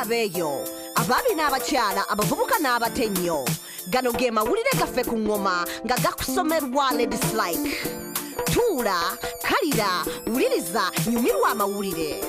Abeeyo abaami n'abakyala, abavubuka n'abato ennyo, gano ge mawulire gaffe ku ŋŋoma nga gakusomerwa Ladies Like. Tuula, kalira, wuliriza, nyumirwa amawulire.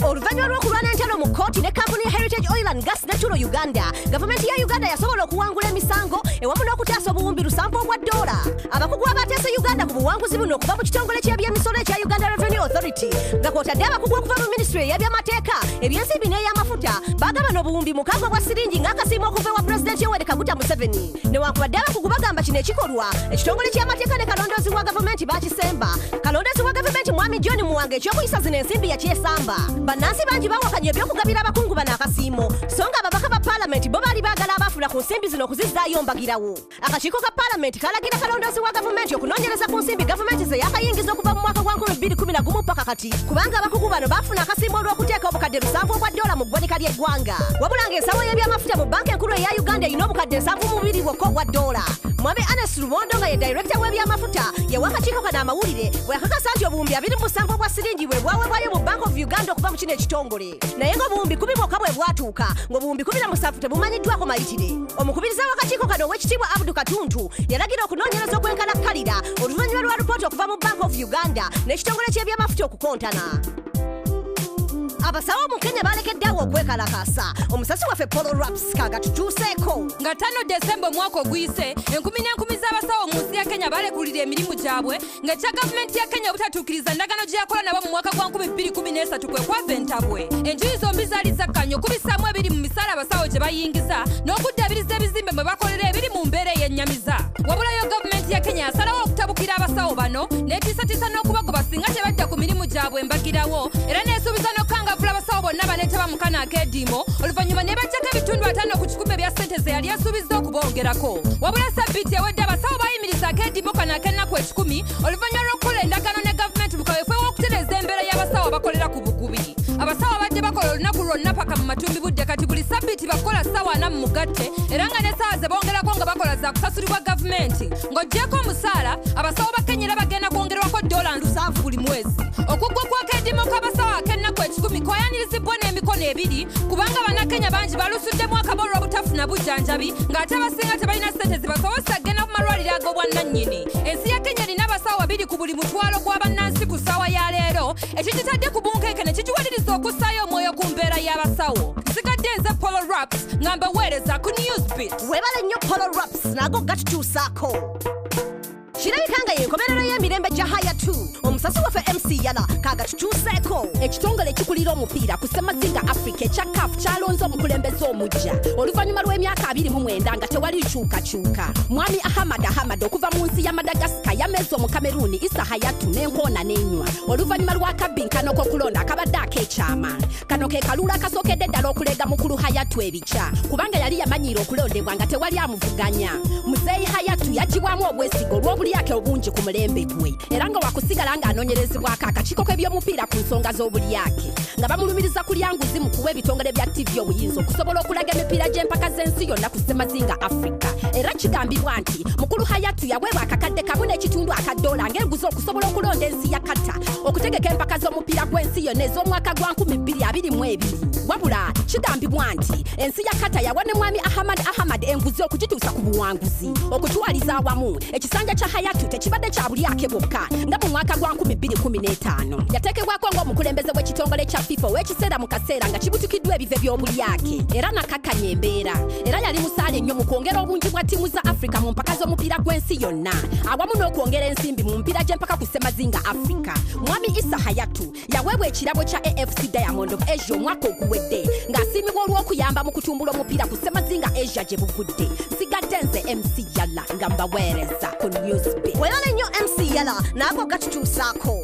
Oluvannyuma lw'okulwana entalo mu kkooti ne kampuni ya Heritage Oil and Gas ne Tullow Uganda, gavumenti ya Uganda yasobola okuwangula emisango ewamu n'okutaasa obuwumbi 7 obwa ddoola. Abakugu abateese Uganda ku buwanguzi buno okuva mu kitongole ky'ebyemisolo ekya Uganda Revenue Authority, nga kw'otadde abakugu okuva mu minisitule ey'ebyamateeka, ebyensimbi n'ey'amafuta, baagabana obuwumbi 6 obwa siringi ng'akasiimo okuva ewa Pulezidenti Yoweri Kaguta Museveni. Newankubadde abakugu bagamba kino ekikolwa, ekitongole ky'amateeka ne kalondoozi wa gavumenti baakisemba. Kalondoozi wa gavumenti Mwami John Muwanga eky'okuyisa zino ensimbi yakyesamba. Bannansi bangi bawakanya eby'okugabira abakungu bano akasiimo, so nga ababaka ba paalamenti bo baali baagala abaafuna ku nsimbi zino okuzizzaayo mbagirawo. Akakiiko ka paalamenti kalagira kalondoozi wa gavumenti okunoonyereza ku nsimbi gavumenti ze yakayingiza okuva mu mwaka gwa 2011 paka kati, kubanga abakugu bano baafuna akasiimo olw'okuteeka obukadde 7 obwa ddoola mu ggwanika ly'eggwanga. Wabula ng'ensawo y'ebyamafuta mu bbanka enkulu eya Uganda erina obukadde 72 bwokka obwa ddoola. Mwami Ernest Lubondo nga ye dayirekita w'ebyamafuta yawa akakiiko kano amawulire bwe yakakasa nti obuwumbi 27 obwa siringi bwe bwaweebwayo mu Bank of Uganda okuva mu kino ekitongole, naye ng'obuwumbi 10 bwokka bwe bwatuuka, ng'obuwumbi 17 tebumanyiddwako mayitire. Omukubiriza w'akakiiko kano ow'ekitiibwa Abdu Katuntu yalagira okunoonyereza okwenkalakkalira oluvannyuma lwa lipooti okuva mu Bank of Uganda n'ekitongole ky'ebyamafuta okukontana. Abasawo mu Kenya balekedde awo okwekalakaasa. Omusasi waffe Polo Raps kaagatutuuseeko. Nga 5 Desemba omwaka oguyise, enkumi n'enkumi z'abasawo mu nsi ya Kenya balekulira emirimu gyabwe ng'ekya gavumenti ya Kenya obutatuukiriza ndagaano gye yakola nabo mu mwaka gwa 2013 kwe kwava entabwe. Enjuyi zombi zaali zakkanya okubissaamu ebiri mu misaala abasawo gye bayingiza n'okuddaabiriza ebizimbe mwe bakolera ebiri mu mbeera ey'ennyamiza. Wabulayo gavumenti ya Kenya yasalawo okutabukira abasawo bano n'etiisatiisa n'okubagoba singa tebadda ku mirimu gyabwe mbagirawo, era n'esuubiza n'okukangavvula abasawo bonna baneetaba mu kano akeediimo oluvannyuma ne baggyako ebitundu 50 ku kikumi ebya ssente ze yali esuubizza okubongerako. Wabula sabbiiti ewedde abasawo baayimiriza akeediimo kano ak'ennaku 100 oluvannyuma lw'okukola endagaano ne gavumenti mu kaweefube w'okutereeza embeera y'abasawo abakolera ku bugubi. Abasawo abadde bakola olunaku lwonna paka mu matumbi budde kati buli sabbiiti bakola ssaawa 4 mu mugatte, era nga n'essaawa ze bongerako nga bakola za kusasulibwa gavumenti. Ng'oggyeko omusaala, abasawo ba Kenya era bagenda kwongerwako $7 buli mwezi. Okuggwa kw'akeediimo k'abasawo ak'ennaku 100 kwayanirizibwa n'emikono ebiri, kubanga Bannakenya bangi balusuddemu akaba olw'obutafuna bujjanjabi, ng'ate abasinga tebalina ssente zibasobozesa kugenda ku malwaliro ag'obwannannyini. Ensi ya Kenya erina abasawo 2 ku buli mutwalo gwa bannansi ku ssaawa ya leero, ekigitadde ku bunkenke ne kigiwaliriza okussaayo omwoyo ku mbeera y'abasawo. Nsigadde nze Polo Raps nga mbaweereza ku Newsbeat. Weebale nnyo Polo Raps n'ago gatutuusaako. Kirabika nga y'enkomerero y'emirembe gya Haya 2. Omusasi waffe MC Yala kaagatutuuseeko. Ekitongole ekikulira omupiira ku Ssemazinga Africa ekya CAF kyalonze omukulembeze omuggya oluvannyuma lw'emyaka 29 nga tewali nkyukakyuka. Mwami Ahmad Ahmad okuva mu nsi ya Madagascar yameze Omukameruuni Issa Hayatu n'enkoona n'enywa oluvannyuma lw'akabbinkano k'okulonda akabadde ak'ekyama. Kano ke kaluulu akasookedde ddala okulega mukulu Hayatu ebikya, kubanga yali yamanyiira okulondebwa nga tewali amuvuganya. Muzeeyi Hayatu yaggyibwamu obwesige olw'obulyake obungi ku mulembe gwe, era nga wakusigala ng'anoonyerezebwako akakiiko k'ebyomupiira ku nsonga z'obulyake, nga bamulumiriza kulya nguzi mu kuwa ebitongole bya TV obuyinza okusobola okulaga emipiira gy'empaka z'ensi yonna ku Ssemazinga Africa. Era kigambibwa nti mukulu Hayatu yaweebwa akakadde 1.5 aka ddoola ng'enguzi okusobola okulonda ensi ya Qatar okutegeka empaka z'omupiira gw'ensi yonna ez'omwaka gwa 2022. Wabula kigambibwa nti ensi ya Qatar yawa ne mwami Ahmad Ahmad enguzi okugituusa ku buwanguzi. Okutwaliza awamu, ekisanja kya Hayatu tekibadde kya bulyake bwokka, nga mu mwaka gwa 2015 yateekebwako ng'omukulembeze w'ekitongole kya FIFA ow'ekiseera mu kaseera nga kibutukiddwa ebive by'obulyake, era nakakkanya embeera. Era yali musaale nnyo mu kwongera obungi bwa ttiimu za Africa mu mpaka z'omupiira gw'ensi yonna, awamu n'okwongera ensimbi mu mpiira gy'empaka ku Ssemazinga Africa. Mwami Issa Hayatu yaweebwa ekirabo kya AFC Diamond of Asia omwaka oguwedde ng'asiimibwa olw'okuyamba mu kutumbula omupiira ku Ssemazinga Asia gye buvudde. Nsigadde nze MC Yala nga mbaweereza ku Newsbeat. Weebale nnyo MC Yala n'ago gatutuusaako.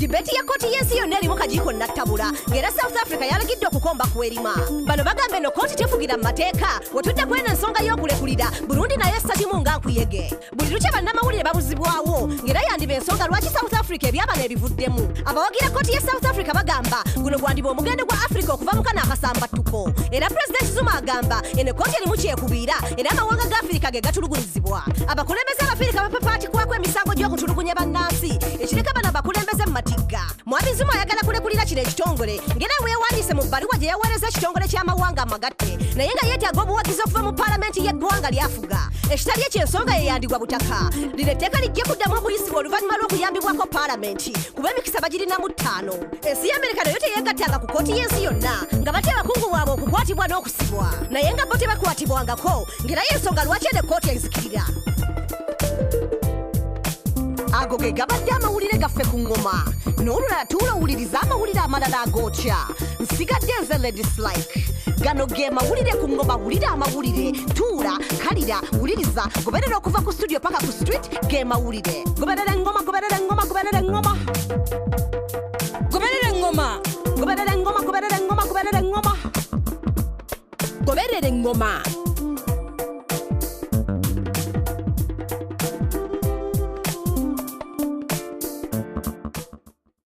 Dibeti ya kkooti y'ensi yonna erimu kajiiko nattabula, ng'era South Africa yalagidde okukomba ku erima. Bano bagamba eno kkooti tefugira mu mateeka. Wetudde ku eno ensonga y'okulekulira, Burundi nayo essa kimu nga nkuyege. Buli lukya bannamawulire babuzibwawo, ng'era yandiba ensonga lwaki South Africa ebyabano ebivuddemu. Abawagira kkooti ya South Africa bagamba guno gwandiba omugendo gwa Africa okuva mu kano akasambattuko. Era Pulezidenti Zuma agamba eno kkooti erimu kyekubiira, era amawanga ga Afirika ge gatulugunyizibwa. Abakulembeze Abafirika bapapaatikibwako emisango gy'okutulugunya bannansi, ekireka bano abakulembeze mu matigga. Okwetigga. Mwami Zuma ayagala kulekulira kino ekitongole ng'era weewandiise mu bbaluwa gye yaweereza ekitongole ky'amawanga amagatte, naye nga yeetaaga obuwagizi okuva mu paalamenti y'eggwanga ly'afuga. Ekitali ekyo ensonga ye yandigwa butaka. Lino etteeka lijja kuddamu okuyisibwa oluvannyuma lw'okuyambibwako paalamenti, kuba emikisa bagirinamu 5. Ensi ya Amerika nayo teyeegattanga ku kkooti y'ensi yonna nga batya abakungu baabwe okukwatibwa n'okusibwa, naye nga bo tebakwatibwangako, ng'era y'ensonga lwaki eno ekkooti enzikirira. Ago ge gabadde amawulire gaffe ku ngoma. N'olulala tuula owuliriza amawulire amalala agookya. Nsigadde nze Ladies Like. Gano ge mawulire ku ngoma. Wulira amawulire, tuula, kalira, wuliriza, goberera okuva ku studio paka ku street. Ge mawulire. Goberera engoma, goberera engoma, goberera engoma. Goberera engoma. Goberera engoma, goberera engoma, goberera engoma. Goberera engoma.